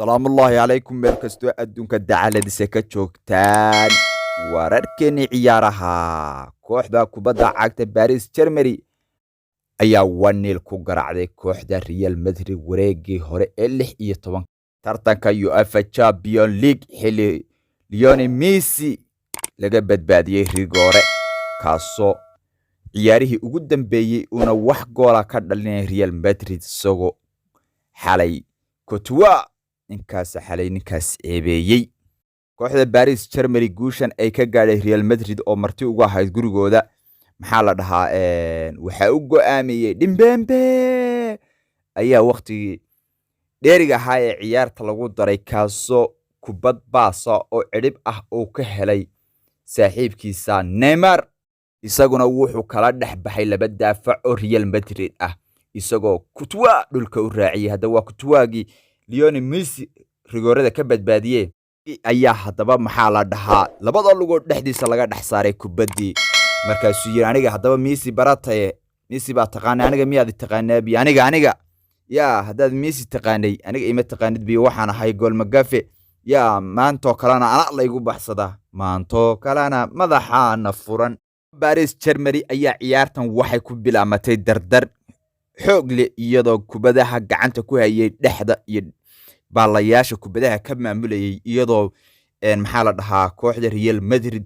Salaamullaahi calaykum, meel kastoo adduunka dacaladiisa ka joogtaan. Wararkeenii ciyaaraha: kooxda kubadda cagta Paris Germany ayaa 1-0 ku garaacday kooxda Real Madrid wareegii hore ee 16 tartanka UEFA Champions League, xilli Lionel Messi laga badbaadiyey rigoore, kaasoo ciyaarihii ugu dambeeyey uuna wax goola ka dhalinay Real Madrid, isagoo xalay Courtois ninkaas xalay ninkaas ceebeeyey. Kooxda Paris Germany guushan ay ka gaadhay Real Madrid oo marti uga ahayd gurigooda, maxaa la dhahaa, waxaa u go'aamiyey Kimpembe ayaa waqtigii dheeriga ahaa ee ciyaarta lagu daray, kaasoo kubad baasa oo cidhib ah uu ka helay saaxiibkiisa Neymar. Isaguna wuxuu kala dhex baxay laba daafac oo Real Madrid ah, isagoo Courtois dhulka u raaciyey. Haddaba waa Courtois-gii Lionel Messi rigoorada ka badbaadiyey ayaa haddaba, maxaa la dhahaa, labada lugood dhexdiisa laga dhex saaray kubaddii. Markaasuu yidhi: "Aniga haddaba Messi barataye, Messi baa taqaanay, aniga miyaad taqaanaa biyo? Aniga yaa, haddaad Messi taqaanay, aniga ima taqaanid biyo. Waxaan ahay gool magafe yaa, maantoo kalena ana laygu baxsadaa, maantoo kalena madaxaana furan." Paris Germany ayaa ciyaartan waxay ku bilaamatay dardar xoog leh, iyadoo kubadaha gacanta ku hayay, dhexda iyo baalayaasha kubadaha ka maamulayay, iyadoo, maxaa la dhahaa, kooxda Real Madrid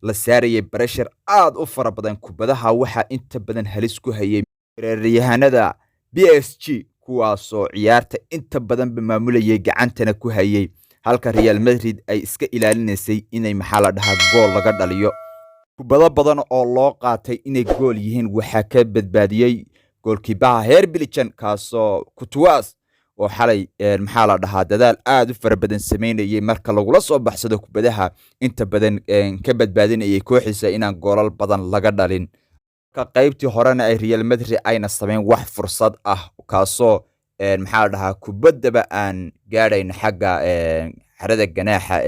la saarayay pressure aad u fara badan. Kubadaha waxaa inta badan halis ku hayay weeraryahanada PSG, kuwaasoo ciyaarta inta badanba maamulayay, gacantana ku hayay, halka Real Madrid ay iska ilaalinaysay inay, maxaa la dhahaa, gool laga dhaliyo. Kubado badan oo loo qaatay inay gool yihiin waxaa ka badbaadiyey goolkiibaha heer Bilijan, kaasoo Courtois oo xalay, maxaa la dhahaa, dadaal aad u fara badan sameynayay marka lagula soo baxsado kubadaha, inta badan ka badbaadinayay kooxiisa inaan goolal badan laga dhalin. Ka qaybtii horena ay Real Madrid ayna sameyn wax fursad ah, kaasoo, maxaa la dhahaa, kubaddaba aan gaadhayn xagga xerada ganaaxa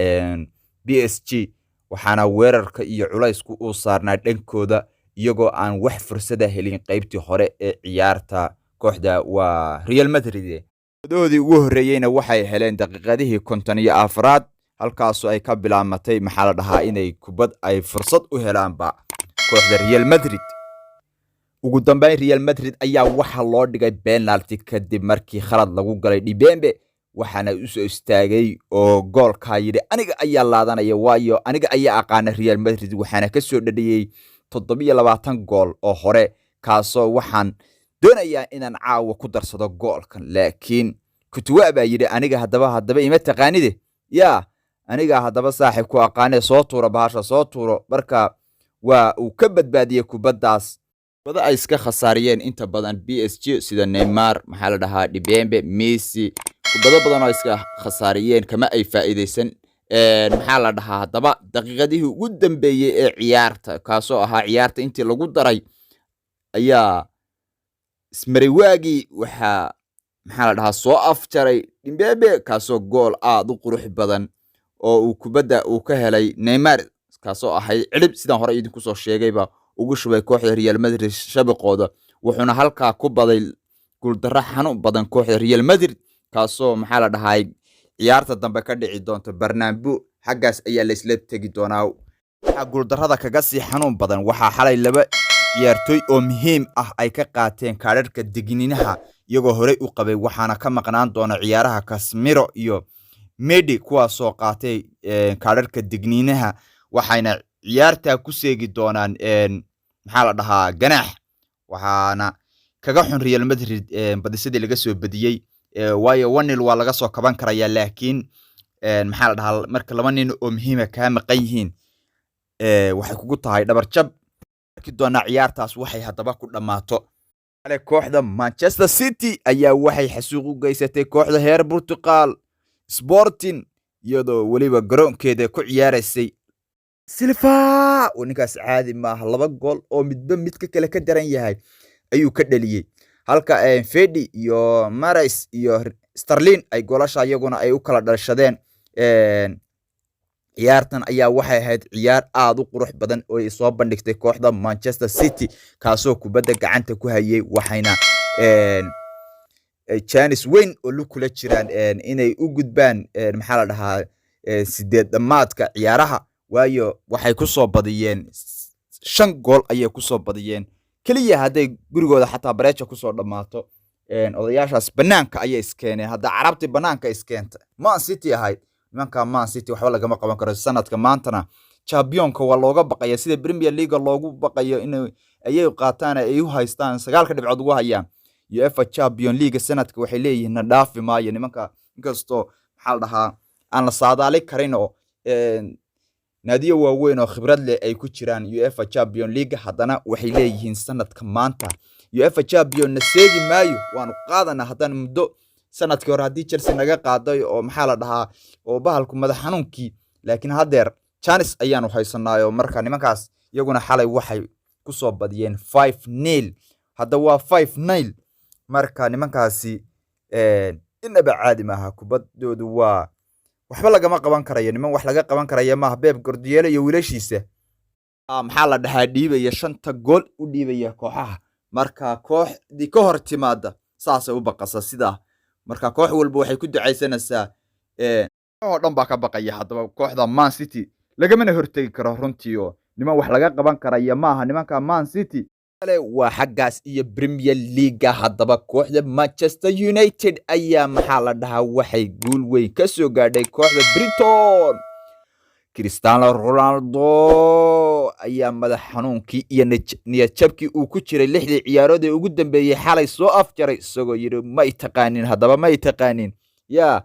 PSG, waxaana weerarka iyo culaysku uu saarnaa dhankooda, iyagoo aan wax fursada helin qaybtii hore ee ciyaarta kooxda waa Real Madrid. Doodii ugu horreeyeyna waxay heleen daqiiqadihii 54aad, halkaasoo ay ka bilaamatay, maxaa la dhahaa, inay kubad ay fursad u helaanba kooxda Real Madrid. Ugu dambeyn Real Madrid ayaa waxaa loo dhigay penalty kadib markii khalad lagu galay Kimpembe, waxaana u soo istaagay oo goolkaa yidhi: "Aniga ayaa laadanaya, waayo aniga ayaa aqaana Real Madrid, waxaana ka soo dhadhiyey 27 gool oo hore, kaasoo waxaan doonayaa inaan caawa ku darsado goolkan." Laakiin Courtois baa yidhi: "Aniga haddaba ima taqaanide yaa, aniga haddaba saaxiib ku aqaane, soo tuuro bahasha, soo tuuro." Marka waa uu ka badbaadiyey kubaddaas. Kubada ay iska khasaariyeen inta badan PSG, sida Neymar, maxaa la dhahaa, Kimpembe, Messi, kubado badan oo iska khasaariyeen kama ay faa'iideysan. Maxaa la dhahaa, haddaba daqiiqadihii ugu dambeeyey ee ciyaarta, kaasoo ahaa ciyaarta intii lagu daray, ayaa ismariwaagii waxaa, maxaa la dhahaa, soo afjaray Kimpembe, kaasoo gool aad u qurux badan oo uu kubadda uu ka helay Neymar, kaasoo ahayd cidhib, sidaan hore idinku soo sheegayba, ugu shubay kooxda Real Madrid shabaqooda. Wuxuuna halkaa ku baday guuldarro xanuun badan kooxda Real Madrid, kaasoo, maxaa la dhahay, ciyaarta dambe ka dhici doonto Bernabeu, xaggaas ayaa laisla tegi doonaa. Waxaa guuldarrada kaga sii xanuun badan, waxaa xalay laba ciyaartoy oo muhiim ah ay ka qaateen kaadhadhka digniinaha iyagoo horey u qabay, waxaana ka maqnaan doona ciyaaraha Casemiro iyo Mendy, kuwaasoo qaatay kaadhadhka digniinaha, waxayna ciyaartaa ku seegi doonaan, maxaa la dhahaa, ganaax. Waxaana kaga xun Real Madrid badisadii laga soo badiyey, waayo 1-0 waa laga soo kaban karayaa, laakiin, maxaa la dhahaa, marka laba nin oo muhiima kaa maqan yihiin, waxay kugu tahay dhabar jab. Arki doonaa ciyaartaas waxay haddaba ku dhammaato. Kale, kooxda Manchester City ayaa waxay xasuuq u geysatay kooxda heer Portugal Sporting, iyadoo weliba garoonkeeda ku ciyaaraysay. Silva ninkaas caadi maaha, laba gool oo midba midka kale ka daran yahay ayuu ka dhaliyey, halka Vardy iyo Mahrez iyo Sterling ay goolasha iyaguna ay u kala dhalashadeen. Ciyaartan ayaa waxay ahayd ciyaar aad u qurux badan oo ay soo bandhigtay kooxda Manchester City, kaasoo kubadda gacanta ku hayay, waxayna Chance weyn oo lug kula jiraan inay u gudbaan, maxaa la dhahaa, sideed dhammaadka ciyaaraha, waayo waxay ku soo badiyeen, 5 gool ayay ku soo badiyeen keliya. Hadday gurigooda xataa bareeja kusoo dhammaato, odayaashaas banaanka ayay iskeeneen. Hadda Carabtii banaanka iskeenta Man City ahayd, nimanka Man City waxba lagama qaban karo sanadka. Maantana championka waa looga baqaya, sida Premier League loogu baqayo in ayay qaataan, ay u haystaan, sagaalka dhibcood ugu hayaan. UEFA Champion League sanadka waxay leeyihiin na dhaafi maayo nimanka, inkastoo, maxaa la dhahaa, aan la saadaali karin oo naadiyo waaweyn oo khibrad leh ay ku jiraan UEFA Champion League, haddana waxay leeyihiin sanadka maanta UEFA Champion na seegi maayo, waanu qaadanaa. Haddana muddo sanadkii hore haddii Chelsea naga qaaday oo, maxaa la dhahaa, oo bahalku madax xanuunkii, laakiin haddeer chance ayaanu haysanaayo. Marka nimankaas iyaguna xalay waxay kusoo badiyeen 5-0. Hadda waa 5-0. Marka nimankaasi inaba caadi maaha, kubaddoodu waa waxba lagama qaban karayo, niman wax laga qaban karaya maaha. Pep Guardiola iyo wiilashiisa, maxaa la dhahaa, dhiibaya shanta gool u dhiibaya kooxaha. Marka kooxdii ka hor timaada saasay u baqasa sidaa. Marka koox walba waxay ku ducaysanaysaa, oo dhan baa ka baqaya haddaba kooxda Man City, lagamana hortegi karo runtii, oo niman wax laga qaban karaya maaha nimanka Man City. Kale waa xaggaas iyo Premier League. Haddaba kooxda Manchester United ayaa, maxaa la dhahaa, waxay guul weyn ka soo gaadhay kooxda Brighton. Cristiano Ronaldo ayaa madax xanuunkii iyo niyad jabkii uu ku jiray lixdii ciyaarood ee ugu dambeeyey xalay soo afjaray, isagoo yidhi: "May taqaanin, haddaba may taqaanin." Yaa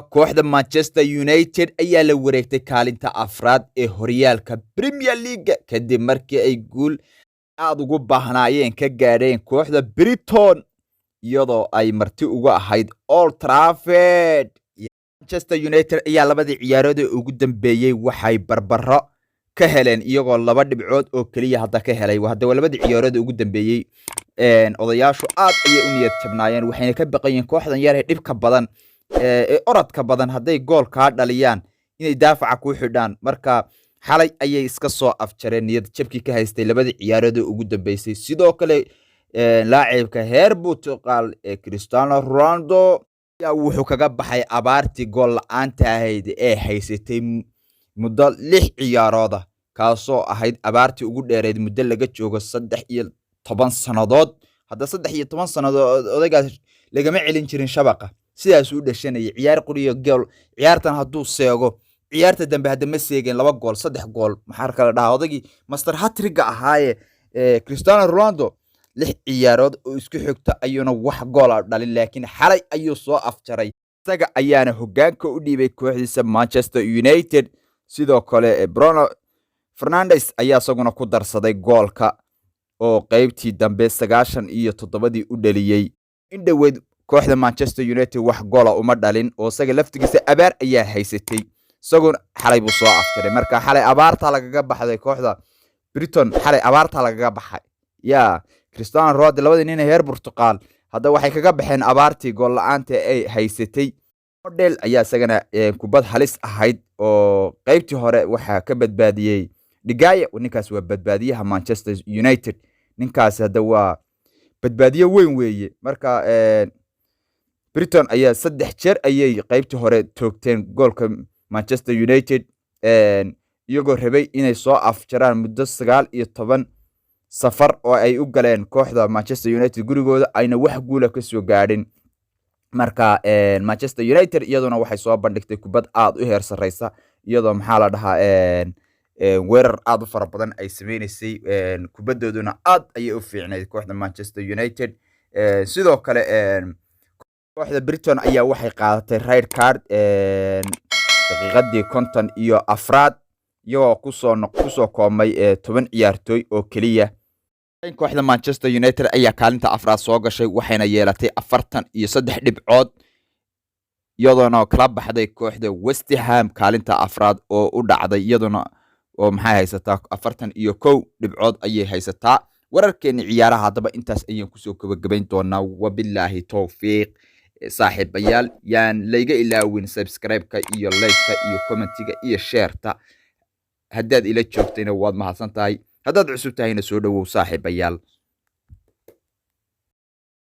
kooxda Manchester United ayaa la wareegtay kaalinta afraad ee horyaalka Premier League kadib markii ay guul aad ugu baahnaayeen ka gaadheen kooxda Brighton, iyadoo ay marti uga ahayd Old Trafford. Manchester United ayaa labadii ciyaarood ee ugu dambeeyey waxay barbaro ka heleen, iyagoo laba dhibcood oo keliya hadda ka helay. Hadda waa labadii ciyaarood ee ugu dambeeyey. Odayaashu aad ayay u niyad jabnaayeen, waxayna ka baqayeen kooxdan yar ee dhibka badan ee orodka badan hadday gool kaa dhaliyaan inay daafaca ku xidhaan. Marka xalay ayay iska soo afjareen niyad jabkii ka haystay labadii ciyaarood ee ugu dambeysay. Sidoo kale laacibka heer Portugal ee Cristiano Ronaldo ayaa wuxuu kaga baxay abaartii gool la-aanta ahayd ee haysatay muddo lix ciyaarooda, kaasoo ahayd abaartii ugu dheereyd muddo laga joogo 13 sannadood. Hadda 13 sannadood odaygaas lagama celin jirin shabaqa, sidaasuu u dhashanayay ciyaar quriyo gool. Ciyaartan hadduu seego, ciyaarta dambe hadda ma seegeen laba gool, saddex gool. Maxaa kala dhahaa, odaygii master hat-trickga ahaaye Cristiano Ronaldo lix ciyaarood oo isku xigta ayuuna wax goola dhalin, laakiin xalay ayuu soo afjaray, isaga ayaana hoggaanka u dhiibay kooxdiisa Manchester United. Sidoo kale Bruno Fernandes ayaa isaguna ku darsaday goolka oo qeybtii dambe 97dii u dhaliyey. In dhoweyd kooxda Manchester United wax goola uma dhalin, oo isaga laftigiisa abaar ayaa haysatay, isaguna xalay buu soo afjaray. Marka xalay abaartaa lagaga baxday kooxda Brighton, xalay abaartaa lagaga baxay. Ya Cristiano Ronaldo, labadii nin ee reer Portugal hadda waxay kaga baxeen abaartii gool la-aanta ay haysatay. Model ayaa isagana kubad halis ahayd oo qeybtii hore waxaa ka badbaadiyey De Gea. Ninkaas waa badbaadiyaha Manchester United, ninkaas hadda waa badbaadiye weyn weeye. Marka Brighton ayaa saddex jeer ayay qeybtii hore toogteen goolka Manchester United, iyagoo rabay inay soo afjaraan muddo 19 safar oo ay u galeen kooxda Manchester United gurigooda ayna wax guula ka soo gaadhin. Marka Manchester United iyaduna waxay soo bandhigtay kubad aad u heer sarreysa, iyadoo, maxaa la dhahaa, weerar aad u fara badan ay sameynaysay, kubaddooduna aad ayay u fiicnayd kooxda Manchester United. Sidoo kale kooxda Brighton ayaa waxay qaadatay red card daqiiqadii 54aad, iyagoo kusoo koobmay 10 ciyaartooy oo keliya. Kooxda Manchester United ayaa kaalinta afraad soo gashay, waxayna yeelatay 43 dhibcood, iyadoona kala baxday kooxda West Ham kaalinta afraad oo u dhacday, iyaduna oo maxay haysataa? 41 dhibcood ayay haysataa. Wararkeeni ciyaaraha haddaba intaas ayaan kusoo gabagabayn doonaa. Wabilaahi towfiiq. Saaxiibayaal, yaan layga ilaawin subscribe-ka iyo like-ka iyo commentiga iyo share-ta. Haddaad ila joogtayna waad mahadsan tahay, haddaad cusub tahayna soo dhowow, saaxiibayaal.